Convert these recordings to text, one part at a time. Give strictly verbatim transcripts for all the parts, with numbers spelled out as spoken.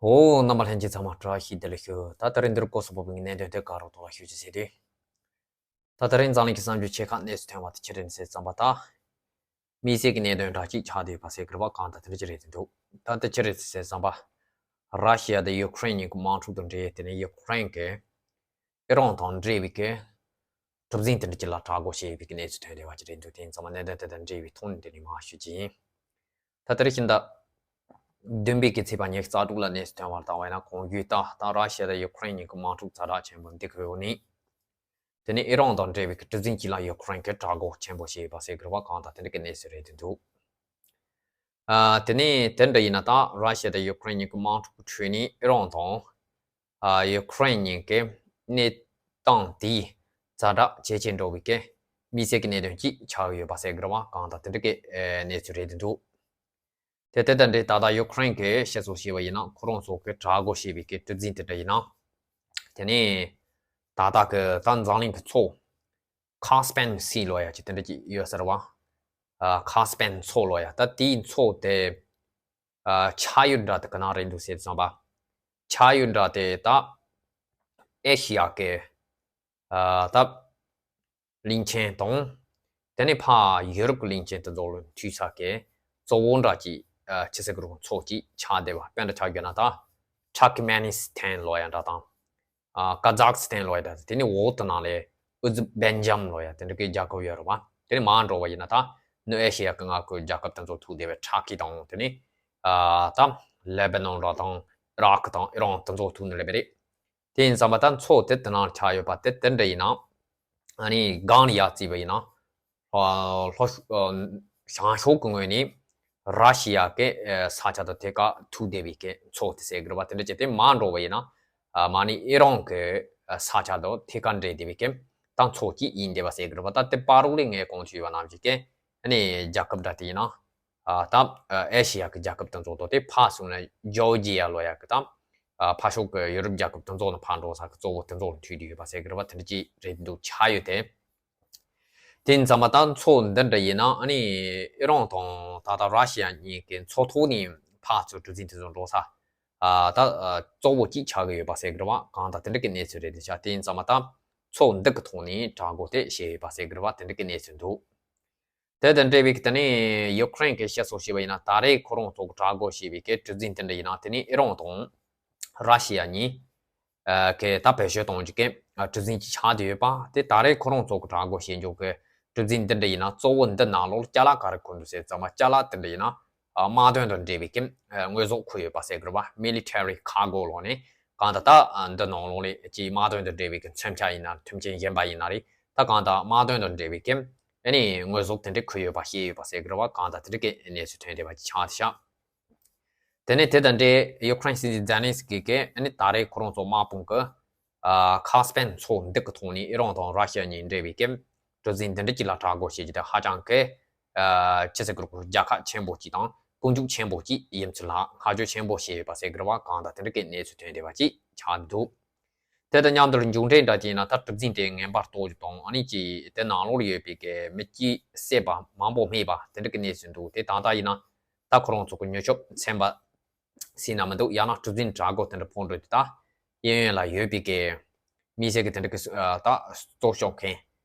འོ། རྣམ་པ་ལྷན་རྒྱས་ཚང་མ་བཀྲ་ཤིས་བདེ་ལེགས་ཞུ། ད་དེ་རིང་འདིར་སྐོར་སོགས་པོ་བའི་གནད་དོན་དེ་ག་རོ་ཐོག་ལ་ཞུ་ཅི་ཟེར་དུས། ད་དེ་རིང་འཛམ་གླིང་གི་གསར་འགྱུར་ཆེ་ཁག་གནས་ཚུལ་ཐོན་པ་དེ་ཆི་རེད་ཟེར་ཙམ་པ་ད། མི་སེར་གྱི་གནད་དོན་འདྲ་ཅིག་ཆགས་བསྡད་པ་ཟེར་དགོས་པ་གང་ལྟར་དེ་འདྲ་ཅིག་རེད་འདུག་ད་དེ་ཆི་རེད་ཟེར་ཙམ་པ། ར་ཤི་ཡ་དང་ཡུ་ཁུ་རེན་གཉིས་ཀྱི་དམག་འཁྲུག་དང་འབྲེལ་དེ་ནས་ཡུ་ཁུ་རེན་གྱིས་ཨི་རན་དང་འབྲེལ་བའི་གི་གྲུ་གཟིངས་དེ་འདྲ་ཅིག་ལ་དྲག་རྒོལ་བྱས་ཡོད་པའི་གནས་ཚུལ་ཐོན་བསྡད་པ་ཅིག་རེད་འདུག་དེ་ཡིན་ཙང་མ་གནད་དོན་དེ་དང་འབྲེལ་བའི་ཐོག་ནས་འདི་ནས་མར་ཞུ་རྒྱུ་ཡིན། ད་དེ་རིང་ཕྱི་ཟླ་བདུན་པའི་གི་ཚེས་པ་ཉི་ཤུ་རྩ་དྲུག་ལ་གནས་ཚུལ་ཐོན་པར་བལྟས་པ་ཡིན་ན། གོང་ཞུས་ལྟར་ད་ར་ཤི་ཡ་དང་ཡུ་ཁུ་རེན་གཉིས་ཀྱི་དམག་འཁྲུག་ཛ་དྲག་ཆེན་པོ་འདི་གི་འོག་ནས། དེ་ནས་ཨི་རན་དང་འབྲེལ་བའི་གི་གྲུ་གཟིངས་གཅིག་ལ་ཡུ་ཁུ་རེན་གྱིས་དྲག་རྒོལ་ཆེན་པོ་བྱས་ཡོད་པ་ཟེར་དགོས་པ་གང་ལྟར་དེ་འདྲ་གི་གནས་ཚུལ་རེད་འདུག་ཨ། དེ་ནས་དེ་འདྲ་ཡིན་ན་ད་ར་ཤི་ཡ་དང་ཡུ་ཁུ་རེན་གཉིས་ཀྱི་དམག་འཁྲུག་གི་ཁྲོད་ནས་ཨི་རན་དང་། ཨ། ཡུ་ཁུ་རེན་གཉིས་ཀྱི་གནས་སྟངས་དེ་ཛ་དྲག་ཇེ་ཆེར་འགྲོ་བའི་གི་མི་སེར་གྱི་གནད་དོན་ཅིག་ཆགས་ཡོད་པ་ཟེར་དགོས་པ་གང་ལྟར་དེ་འདྲ་གི་གནས་ཚུལ་རེད་འདུག་དེ་དེ་དང་འབྲེལ་ད་ལྟ་ཡུ་ཁུ་རེན་གྱིས་བཤད་སྲོལ་བྱས་པ་ཡིན་ན་ཁོ་རང་ཚོ་གི་དྲག་རྒོལ་བྱས་པའི་གི་གྲུ་གཟིངས་དེ་འདྲ་ཡིན་ན། དེ་ནས་ད་ལྟ་གི་ད་འཛམ་གླིང་གི་མཚོ། ཁ་སི་པན་སི་ལབ་ཡ་ཅིག་དེ་འདྲ་ཅིག་ཡོད་ཟེར་བ། ཨ། ཁ་སི་པན་མཚོ་ལབ་ཡ་ད་དེའི་མཚོ་དེ། ཨ། ཆགས་ཡུལ་འདྲ་དེ་ག་ན་རེད་འདུག་ཟེར་ཙམ་པ། ཆགས་ཡུལ་འདྲ་དེ་ད་ཨེ་ཤི་ཡ་གི། ཨ། ད་གླིང་ཆེན་དང་། དེ་ནས་ཕར་ཡུ་རོབ་ཀྱི་གླིང་ཆེན་དེ་ཚོ་ལ་མཐུད་ས་གི་གཙོ་བོ་འདྲ་ཅིག་ཨ། ཆི་ཟེར་དགོས་རུང་མཚོ་ཅིག་ཆགས་བསྡད་པ། དཔེར་ན་ཆ་བཞག་ན་ད་ཊར་ཀི་མེ་ནི་སི་ཐན་ལབ་ཡ་འདྲ་དང་། ཨ། ཀ་ཛག་སི་ཐན་ལབ་ཡ་འདྲ་དང་། དེ་ནས་འོག་དེ་ནང་ལ་ཨུ་ཛི་བེན་ཇམ་ལབ་ཡ་དེ་འདྲ་གི་རྒྱལ་ཁབ་ཡོད་རེད་པ། དེ་ནས་མར་འགྲོ་བ་ཡིན་ན་ད་ནུབ་ཨེ་ཤི་ཡ་གི་མངའ་ཁུལ་རྒྱལ་ཁབ་དེ་ཚོ་ཐུག་བསྡད་པའི་ཊར་ཀི་དང་། དེ་ནས། ཨ། ད་ལེ་བྷ་ནོན་འདྲ་དང་ཨི་རག་དང་ཨི་རན་དེ་ཚོ་ཐུག་ནི་ལེ་བ་རེད། དེ་ཡིན་ཙང་མ་ད་མཚོ་དེ་དེ་ནང་ཆགས་ཡོད་པ་དེ་དེ་འདྲ་ཡིན་ན། ཨ་ནི་སྒང་ལ་ཡར་བརྩིས་པ་ཡིན་ན། ཨ། ལྷོ་ཕྱོགས། ཨ། བྱང་ཕྱོགས་ཀྱི་ངོས་ནས་ར་ཤི་ཡ་གི་ཨ། ས་ཆ་དང་ཐད་ཀར་ཐུག་བསྡད་པའི་གི་མཚོ་དེ་ཟེར་གི་རེད་པ། དེ་འདྲ་བྱས་ཏེ་མར་འགྲོ་བ་ཡིན་ན། ཨ། མར་ནི་ཨི་རན་གྱི་ཨ། ས་ཆ་དང་ཐད་ཀར་འབྲེལ་བསྡད་པའི་གི་ད་མཚོ་གཅིག་ཡིན་བསྡད་པ་ཟེར་གི་རེད་པ། ད་དེ་བར་རོགས་ལས་ངས་གོང་ཞུས་པ་ནང་བཞིན་གི་ཨ་ནི་རྒྱལ་ཁབ་འདྲ་དེ་ཡིན་ན། ཨ། ད་ཨ། ཨེ་ཤི་ཡ་གི་རྒྱལ་ཁབ་དེ་ཚོ་དང་། དེ་ཕར་སོང་ན་ཇོར་ཇི་ཡ་ལབ་ཡ་གི་ད། ཨ། ཕར་ཕྱོགས་ཀྱི་ཡུ་རོབ་རྒྱལ་ཁབ་དེ་ཚོ་ནས་ཕར་འགྲོ་ས་གི་གཙོ་བོ་དེ་ཚོ་ལ་མཐུད་དེ་ཡོད་པ་ཟེར་གི་རེད་པ། དེ་འདྲ་ཅིག་རེད་འདུག་ཆགས་ཡོད་དེ། དེ་ཡིན་ཙང་མ་ད་མཚོ་འདི་འདྲ་ཡིན་ན་ཨ་ནི་ཨི་རན་དང་ད་ལྟ་ར་ཤི་ཡ་གཉིས་ཀྱི་མཚོ་ཐོག་ནས་ཕར་ཚུར་གྲུ་གཟིངས་དེ་ཚོ་འགྲོ་ས། ཨ། ད་ཨ། གཙོ་བོ་གཅིག་ཆགས་ཀྱི་ཡོད་པ་ཟེར་གི་རེད་པ། གང་ལྟར་དེ་འདྲ་གི་གནས་ཚུལ་རེད་དེ་ཤག་དེ་ཡིན་ཙང་མ་ད་མཚོ་འདི་གི་ཐོག་ནས་དྲག་རྒོལ་དེ་བྱས་ཡོད་པ་ཟེར་གི་རེད་པ། དེ་འདྲ་གི་གནས་ཚུལ་འདུག་དེ་དང་འབྲེལ་བའི་གི་དེ་ནས་ཡུ་ཁུ་རེན་གྱིས་བཤད་སྲོལ་བྱས་པ་ཡིན་ན། ད་རེས་ཁོ་རང་ཚོ་གི་དྲག་རྒོལ་བྱས་པའི་གི་གྲུ་གཟིངས་དེ་འདྲ་ཡིན་ན་དེ་ནས་ཨི་རན་དང་ར་ཤི་ཡ་གཉིས་ཨ། གི་ད་བེད་སྤྱོད་གཏོང་རྒྱུ་གི་ཨ། གྲུ་གཟིངས་ཅིག་ཆགས་བསྡད་ཡོད་པ། དེ་ད་རེས་ཁོ་རང་ཚོ་གི་དྲག་རྒོལ་བྱེད་རྒྱུ་གི་གྲུ་གཟིངས་འདི་འདྲ་ཡིན་ན་གཙོ་བོ་འདི་ནང་ལོགས་ལ་ཅ་ལག་ག་རེ་འཁོར་འདུག་ཟེར་ཙམ་པ། ཅ་ལག་དེ་འདྲ་ཡིན་ན་ཨ། དམག་དོན་དང་འབྲེལ་བའི་གི་ཨ། དངོས་ཟོག་འཁོར་ཡོད་པ་ཟེར་གི་རེད་པ། མི་ལི་ཊེ་རི་ཁར་གོ་ལབ་ནས། གང་ལྟར་ད་འདི་ནང་ལོགས་ལ་ཅིག་དམག་དོན་དང་འབྲེལ་བའི་གི་མཚོན་ཆ་ཡིན་ན། མཐུན་རྐྱེན་གཞན་པ་ཡིན་ན་རེད། ད་གང་ལྟར་དམག་དོན་དང་འབྲེལ་བའི་གི་ཨ་ནི་དངོས་ཟོག་དེ་འདྲ་འཁོར་ཡོད་པ་བཤད་ཡོད་པ་ཟེར་གི་རེད་པ། གང་ལྟར་དེ་འདྲ་གི་གནས་ཚུལ་ཐོན་བསྡད་པ་ཅིག་ཆགས་བསྡད་ཤག་དེ་ནས་དེ་དང་འབྲེལ་ཡུ་ཁུ་རེན་སྲིད་འཛིན་ཛེ་ལན་སི་ཀི་གིས་ཨ་ནི་ད་རེས་ཁོ་རང་ཚོ་དམག་དཔུང་གི་ཨ། ཁ་སི་པན་མཚོ་འདི་གི་ཐོག་ནས་ཨི་རན་དང་ར་ཤི་ཡ་གཉིས་འབྲེལ་བའི་གི་གྲུ་གཟིངས་འདི་འདྲ་ཅིག་ལ་དྲག་རྒོལ་བྱེད་རྒྱུ་དེ་ཧ་ཅང་གི་ཨ། ཅི་ཟེར་དགོས་རུང་རྒྱལ་ཁ་ཆེན་པོ་ཅིག་དང་ཀུན་སྤྱོད་ཆེན་པོ་ཅིག་ཡིན་ཚུལ་ལ་བསྔགས་བརྗོད་ཆེན་པོ་བྱས་ཡོད་པ་ཟེར་གི་རེད་པ། གང་ལྟར་དེ་འདྲ་གི་གནས་ཚུལ་ཐོན་བསྡད་པ་ཅིག་ཆགས་འདུག་དེ་དང་མཉམ་དུ་མཇུག་འབྲས་འདྲ་ཅིག་ཡིན་ན། ད་གྲུ་གཟིངས་དེ་ངན་པ་གཏོར་རྒྱུ་དང་། ཨ་ནི་ཅིག་དེ་ནང་ལོགས་ལ་ཡོད་པའི་གི་མི་གཅིག་བསད་པ་མང་པོ་རྨས་པ་དེ་འདྲ་གི་གནས་ཚུལ་འདུག་དེ་ད་ལྟ་ཡིན་ན་ད་ཁོ་རང་ཚོ་གི་མྱུར་སྐྱོབ་ཚན་པ་ཟེར་ན་མི་འདུག་ཡང་ན་གྲུ་གཟིངས་དྲག་རྒོལ་དེ་འདྲ་ཕོག་འགྲོ་དུས། ད་གཡས་གཡོན་ལ་ཡོད་པའི་གི་མི་སེར་གི་དེ་འདྲ་གི་ཨ། ད་གཏོར་བཤིག་མཁན་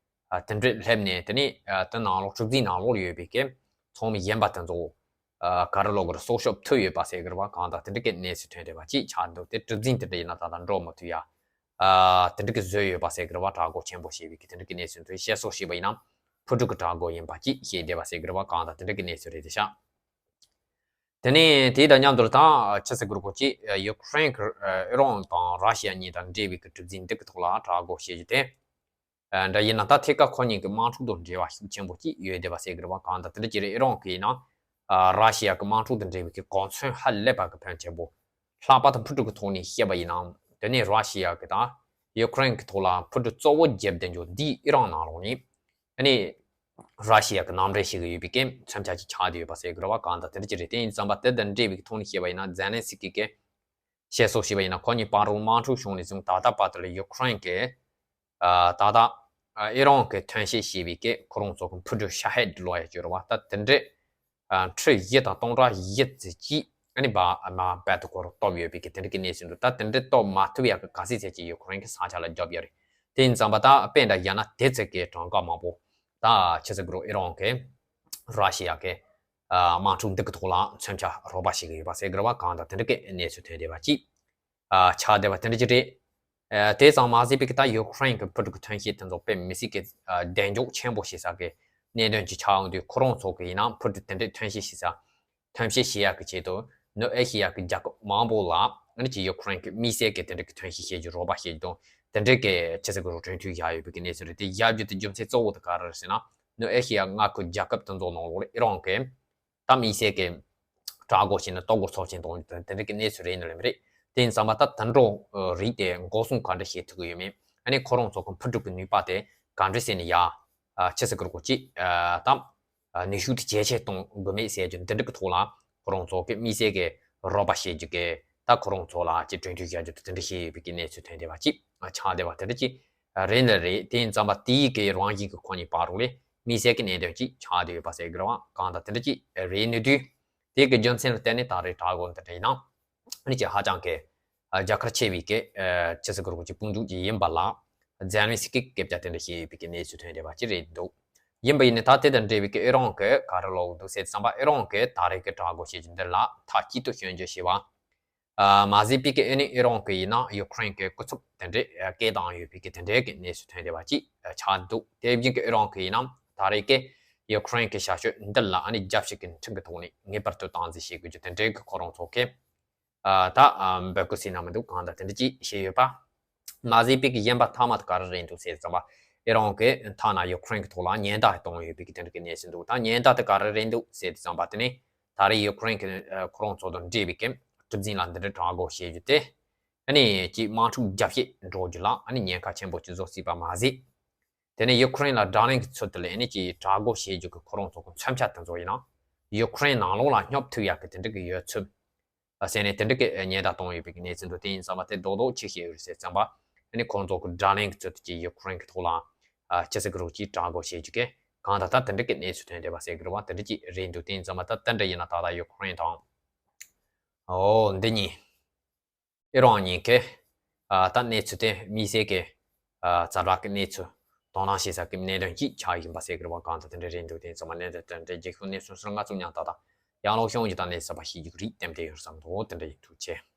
ཨ། དེ་འདྲ་སླེབས་ནས། དེ་ནས་ཨ། དེ་ནང་ལོགས་གྲུ་གཟིངས་ནང་ལོགས་ལ་ཡོད་པའི་གི་ཚོང་མི་གཞན་པ་དེ་ཚོ་ཨ། ག་རེ་ལབ་དགོས་རུང་སྲོག་སྐྱོབ་ཐུབ་ཡོད་པ་ཟེར་གི་རེད་པ། གང་ལྟར་དེ་འདྲ་གི་གནས་ཚུལ་ཐོན་བསྡད་པ་ཅིག་ཆགས་འདུག་དེ་གྲུ་གཟིངས་དེ་འདྲ་ཡིན་ན་ད་ལྟ་འགྲོ་མི་ཐུབ་ཡ་ཨ། དེ་འདྲ་གི་བཟོས་ཡོད་པ་ཟེར་གི་རེད་པ། དྲག་རྒོལ་ཆེན་པོ་བྱས་པའི་གི་དེ་འདྲ་གི་གནས་ཚུལ་འདུག་བཤད་སྲོལ་བྱས་པ་ཡིན་ན་ཕུ་དཀྲུག་གི་དྲག་རྒོལ་ཡིན་པ་ཅིག་བཤད་བསྡད་པ་ཟེར་གི་རེད་པ། གང་ལྟར་དེ་འདྲ་གི་གནས་ཚུལ་རེད་དེ་ཤག་དེ་ནས་དེ་དང་མཉམ་དུ་ད་ཆི་ཟེར་དགོས་རུང་ཅིག་ཡུ་ཁུ་རེན་གྱིས་ཨི་རན་དང་ར་ཤི་ཡ་གཉིས་དང་འབྲེལ་བའི་གི་གྲུ་གཟིངས་འདི་གི་ཐོག་ལ་དྲག་རྒོལ་བྱེད་རྒྱུ་དེ། ཨ། འདྲ་ཡིན་ན་ད་ཐད་ཀར་ཁོ་གཉིས་ཀྱི་དམག་འཁྲུག་དང་འབྲེལ་བ་ཤུགས་ཆེན་པོ་ཅིག་ཡོད་བསྡད་པ་ཟེར་གི་རེད་པ། གང་ལྟར་དེ་འདྲ་ཅིག་རེད། ཨི་རན་གྱིས་ཡིན་ན་ཨ། ར་ཤི་ཡ་གི་དམག་འཁྲུག་དང་འབྲེལ་བའི་གི་གོ་མཚོན་ཧ་ལས་པ་གི་ཕོན་ཆེན་པོ་ལྷག་པར་དུ་འཕུར་གྲུ་གི་ཐོག་ནས་བཤད་པ་ཡིན་ན། དེ་ནས་ར་ཤི་ཡ་གི་དང་ཡུ་ཁུ་རེན་གི་ཐོག་ལ་འཕུར་གྲུ་གཙོ་བོ་བརྒྱབ་བསྡད་རྒྱུ་འདིས་ཨི་རན་ནང་ལོགས་ནས་ཨ་ནི་ར་ཤི་ཡ་གི་མནའ་འབྲེལ་བྱེད་ཀྱི་ཡོད་པའི་གི་མཚོན་ཆ་ཅིག་ཆགས་བསྡད་ཡོད་པ་ཟེར་གི་རེད་པ། གང་ལྟར་དེ་འདྲ་ཅིག་རེད། དེ་ཡིན་ཙང་མ་དེ་དང་འབྲེལ་བའི་གི་ཐོག་ནས་བཤད་པ་ཡིན་ན། ཛེ་ལན་སི་ཀི་གིས་བཤད་སྲོལ་བྱས་པ་ཡིན་ན། ཁོ་གཉིས་བར་དུ་དམག་འཁྲུག་བྱུང་ནས་བཟུང་ད་ལྟ་བར་དུ་ལ་ཡུ་ཁུ་རེན་གྱིས་ཨ། ད་ལྟ་ཨ། ཨི་རན་གྱིས་ཐོན་སྐྱེད་བྱས་པའི་གི་ཁོ་རང་ཚོ་གི་འཕུར་གྲུ་ཤ་ཧེད་ལབ་ཡ་ཅིག་ཡོད་རེད་པ། ད་དེ་འདྲས་ཨ། ཁྲི་བཞི་དང་སྟོང་ཕྲག་བཞི་ཙམ་ཅིག་ ཨ་ནི་བ་མ་བལ་དུ་སྐོར་གཏོབ་ཡོད་པའི་གི་དེ་འདྲ་གི་གནས་ཚུལ་འདུག་ད་དེ་འདྲ་གཏོབ་མ་ཐུབ་ཡག་གི་ག་ཚད་ཚད་ཀྱི་ཡུ་ཁུ་རེན་གི་ས་ཆ་ལ་རྒྱབ་ཡོད་རེད། དེ་ཡིན་ཙང་པ་ད་དཔེ་འདྲ་ཡིན་ན་དེ་ཚད་ཀྱི་གྲངས་ཀ་མང་པོ་ད་ཆི་ཟེར་དགོས་རེད། ཨི་རན་གི་ར་ཤི་ཡ་གི་དམག་འཁྲུག་འདི་གི་ཐོག་ལ་མཚོན་ཆ་རོགས་པ་བྱེད་ཀྱི་ཡོད་པ་ཟེར་དགོས་རེད་པ། གང་ལྟར་དེ་འདྲ་གི་གནས་ཚུལ་ཐོན་བསྡད་པ་ཅིག་ཆགས་བསྡད་པ་དེ་འདྲ་ཅིག་རེད། དེ་ཙམ་མ་ཟད་པའི་གི་ད་ཡུ་ཁུ་རེན་གི་ཕུ་དཀྲུག་གི་ཐོན་སྐྱེད་དེ་ཚོ་དཔེ་མི་སྲིད་ཀྱི་གདེང་འཇོག་ཆེན་པོ་བྱེད་ས་གི་གནད་དོན་ཅིག་ཆགས་ཡོང་དུས། ཁོ་རང་ཚོ་གི་ཡིན་ན་ཕུ་དཀྲུག་དེ་འདྲའི་ཐོན་སྐྱེད་བྱེད་ས་ཐོན་སྐྱེད་བྱེད་ཡག་གི་ཆེད་དུ་ནུབ་ཨེ་ཤི་ཡ་གི་རྒྱལ་ཁབ་མང་པོ་ལ་ཨ་ནི་ཅིག་ཡུ་ཁུ་རེན་གི་དམིགས་བསལ་གི་དེ་འདྲ་གི་ཐོན་སྐྱེད་བྱེད་རྒྱུ་རོགས་པ་བྱེད་རྒྱུ་དང་དེ་འདྲའི་གི་ཆི་ཟེར་དགོས་རེད། གྲོས་མཐུན་བཞག་ཡོད་པའི་གི་གནས་ཚུལ་རེད། དེ་བཞག་རྒྱུ་དེ་རྒྱུ་མཚན་གཙོ་བོ་དེ་ག་རེ་རེད་ཟེར་ན། ནུབ་ཨེ་ཤི་ཡ་མངའ་ཁུལ་རྒྱལ་ཁབ་དེ་ཚོ་ནང་ལོགས་ལ་ཨི་རན་གི་ད་དམིགས་བསལ་གྱི་དྲག་རྒོལ་བྱས་ནས་ལྟ་སྐོར་ཚབས་ཆེན་གཏོང་རྒྱུ་དེ་འདྲ་གི་གནས་ཚུལ་རེད་ནི་ལེ་མི་རེད། དེ་ཡིན་ཙང་པ་ད་དུད་འགྲོ་རིགས་དེ་འགོག་སྲུང་ག་འདྲ་བྱེད་ཐུབ་ཀྱི་ཡོད་མེད། ཨ་ནི་ཁོ་རང་ཚོ་གི་ཕུ་དཀྲུག་གི་ནུས་པ་དེ་ག་འདྲ་བྱས་ནས་ཡར་ཆི་ཟེར་དགོས་རེད། ཅིག་ད་ནུས་ཤུགས་དེ་ཇེ་ཆེ་གཏོང་དགོས་མེད་ཟེར་རྒྱུ་འདི་འདྲ་གི་ཐོག་ལ་ཁོ་རང་ཚོ་གི་དམིགས་བསལ་གྱི་རོགས་པ་བྱེད་རྒྱུ་གི་ད་ཁོ་རང་ཚོ་ལ་ཅིག་གྲོས་མཐུན་བཞག་རྒྱུ་དེ་འདྲ་བྱས་ཡོད་པའི་གི་གནས་ཚུལ་ཐོན་བསྡད་པ་ཅིག་ཆགས་བསྡད་པ་དེ་འདྲ་ཅིག་རེད་ལ་རེད། དེ་ཡིན་ཙང་པ་དེའི་གི་རང་བཞིན་གི་ཁོ་གཉིས་བར་རུ་ལས་དམིགས་བསལ་གྱི་གནད་དོན་ཅིག་ཆགས་བསྡད་ཡོད་པ་ཟེར་དགོས་རེད་པ། གང་ལྟར་དེ་འདྲ་ཅིག་རེད་ནི་དུས། དེ་གི་རྒྱུ་མཚན་ལ་བརྟེན་ནས་ད་རེས་དྲག་རྒོལ་འདི་འདྲ་ཡིན་ན་ཨ་ནི་ཅིག་ཧ་ཅང་གི་རྒྱ་གར་ཆེ་བའི་གི་ཆི་ཟེར་དགོས་རེད། ཅིག་དཔུང་འཇུག་ཅིག་ཡིན་པ་ལ་ཛེ་ལན་སི་ཀི་སྐད་ཆ་དེ་འདྲ་བཤད་ཡོད་པའི་གི་གནས་ཚུལ་ཐོན་བསྡད་པ་ཅིག་རེད་འདུག་ཡིན་པ་ཡིན་ནའི་ད་དེ་དང་འབྲེལ་བའི་གི་ཨི་རན་གི་ག་རེ་ལབ་འདུག་ཟེར་ཙམ་པ། ཨི་རན་གི་ད་རེས་གི་དྲག་རྒོལ་བྱེད་རྒྱུ་འདི་ལ་མཐའ་གཅིག་ཏུ་སྐྱོན་བརྗོད་བྱས་པ། ཨ་མ་ཟད་པའི་གི་ཨ་ནི་ཨི་རན་གི་ཡིན་ན་ཡུ་ཁུ་རེན་གི་སྐུ་ཚབ་དེ་འདྲས་ཨ་སྐད་བཏང་ཡོད་པའི་གི་དེ་འདྲས་གི་གནས་ཚུལ་ཐོན་བསྡད་པ་ཅིག་ཨ་ཆགས་འདུག་དེ་བཞིན་གི་ཨི་རན་གི་ཡིན་ན་ད་རེས་གི་ཡུ་ཁུ་རེན་གི་བྱ་སྤྱོད་འདི་ལ་ཨ་ནི་རྒྱབ་བཤིག་གི་ཁྲིམས་གི་ཐོག་ནས་ངེས་པར་དུ་སྟངས་འཛིན་བྱེད་དགོས་རྒྱུ་དེ་འདྲས་གི་ཁོ་རང་ཚོ་གི་ཨ་ད་ཨ་འབོད་སྐུལ་ཟེར་ན་མི་འདུག་གང་ལྟར་དེ་འདྲས་ཅིག་བྱས་ཡོད་པ། མ་ཟད་པའི་གི་གཞན་པ་མཐའ་མ་དེ་ག་རེ་རེད་འདུག་ཟེར་ཙམ་པ། ཨི་རན་གི་མཐའ་ན་ཡུ་ཁུ་རེན་གི་ཐོག་ལ་ཉེན་བརྡ་བཏང་ཡོད་པའི་གི་དེ་འདྲས་གི་གནས་ཚུལ་འདུག་ད་ཉེན་བརྡ་དེ་ག་རེ་རེད་འདུག་ཟེར་ཙམ་པ་དེ་ནི། ད་རེས་ཡུ་ཁུ་རེན་གྱི་ཨ་ཁོ་རང་ཚོ་དང་འབྲེལ་བའི་གི་གྲུ་གཟིངས་ལ་འདི་འདྲའི་དྲག་རྒོལ་བྱེད་རྒྱུ་དེ། ཨ་ནི་ཅིག་དམག་འཁྲུག་རྒྱ་བསྐྱེད་འགྲོ་རྒྱུ་ལ་ཨ་ནི་ཉེན་ཁ་ཆེན་པོ་ཅིག་བཟོ་སྲིད་པ་མ་ཟད། དེ་ནས་ཡུ་ཁུ་རེན་ལ་དགྲ་ལན་གྱི་ཚུལ་དུ་ལ་ཨ་ནི་ཅིག་དྲག་རྒོལ་བྱེད་རྒྱུ་གི་ཁོ་རང་ཚོ་གི་མཚོན་ཆ་དེ་ཚོ་ཡིན་ན་ཡུ་ཁུ་རེན་ནང་ལོགས་ལ་སྙོབ་ཐུབ་ཡག་གི་དེ་འདྲ་གི་ཡོད་ཚུལ་ཟེར་ནས་དེ་འདྲ་གི་ཉེན་བརྡ་བཏང་ཡོད་པའི་གི་གནས་ཚུལ་འདུག་དེ་ཡིན་ཙང་པ་དེ་རྡོག་རྡོག་ཅིག་བཤད་ཡོད་ཟེར་ཙམ་པ། ཨ་ནི་ཁོ་ཚོ་གི་དགྲ་ལན་གྱི་ཚུལ་དུ་ཅིག་ཡུ་ཁུ་རེན་གི་ཐོག་ལ་ཨ་ཅི་ཟེར་གི་རུ་ཅིག་དྲག་རྒོལ་བྱེད་རྒྱུ་གི་གང་ལྟར་ད་དེ་འདྲ་གི་གནས་ཚུལ་ཐོན་བསྡད་པ་ཟེར་གི་རུ་བ་དེ་འདྲ་ཅིག་རེད་འདུག་དེ་ཡིན་ཙང་པ་ད་དེ་འདྲ་ཡིན་ན་ད་ལྟ་ཡུ་ཁུ་རེན་དང་ཨོ་འདི་གཉིས་ཨི་རན་གཉིས་ཀྱི་ཨ་ད་གནས་ཚུལ་དེ་དམིགས་བསལ་གྱི་ཨ་ཛ་དྲག་གི་གནས་ཚུལ་དོ་སྣང་བྱེད་ས་གི་གནད་དོན་གཅིག་ཆགས་ཡིན་པ་ཟེར་གི་རེད་བ། གང་ལྟར་དེ་འདྲ་རེད་འདུག་དེ་ཚང་མ་གནད་དོན་དེ་འདྲ་རྒྱལ་ཁབ་གནས་ཚུལ་སོགས་ང་ཚོ་མཉམ་ད་ད་ཡང་ལོག་ཤོང་གི་ད་གནས་ཚུལ་པ་ཤེས་རྒྱུ་རིགས་ལྟེམ་དེ་ཡོད་བསམ་འདུག་དེ་འདྲ་ཡིན། ཐུགས་རྗེ་ཆེ།